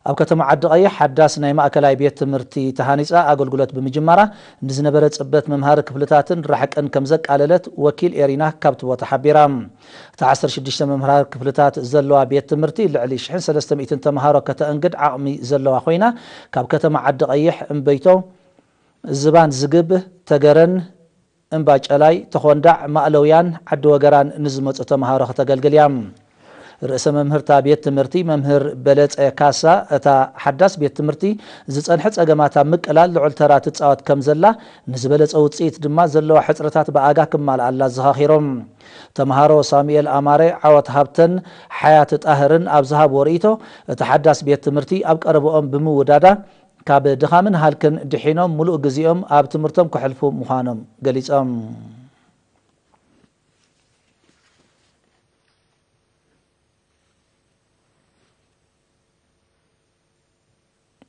ኣብ ከተማ ዓዲ ቀይሕ ሓዳስ ናይ ማእከላይ ቤት ትምህርቲ ተሃኒጻ ኣገልግሎት ብምጅማራ፣ ንዝነበረ ጽበት መምሃሪ ክፍልታትን ራሕቅን ከም ዘቃለለት ወኪል ኤሪና ካብቲ ቦታ ሓቢራ። እታ ዓሰርተ ሽዱሽተ መምሃሪ ክፍልታት ዘለዋ ቤት ትምህርቲ፣ ልዕሊ ሽሕን ሰለስተ ሚእትን ተምሃሮ ከተእንግድ ዓቕሚ ዘለዋ ኮይና፣ ካብ ከተማ ዓዲ ቀይሕ እምበይቶ፣ ዝባን ዝግብ፣ ተገረን፣ እምባጨላይ፣ ተኾንዳዕ፣ ማእለውያን፣ ዓዲ ወገራን ንዝመጹ ተምሃሮ ከተገልግል እያ። ርእሰ መምህርታ ቤት ትምህርቲ መምህር በለጸ ካሳ፣ እታ ሓዳስ ቤት ትምህርቲ ዝጸንሐ ጸገማት ኣብ ምቅላል ልዑል ተራ ትጻወት ከም ዘላ፣ ንዝበለጸ ውጽኢት ድማ ዘለዋ ሕጽረታት ብኣጋ ክማልኣላ ኣዘኻኺሮም። ተምሃሮ ሳሙኤል ኣማረ፣ ዓወት ሃብተን ሓያት ጣህርን ኣብ ዝሃብዎ ርእይቶ፣ እታ ሓዳስ ቤት ትምህርቲ ኣብ ቀረብኦም ብምውዳዳ፣ ካብ ድኻምን ሃልክን ድሒኖም ምሉእ ግዜኦም ኣብ ትምህርቶም ከሕልፉ ምዃኖም ገሊጾም።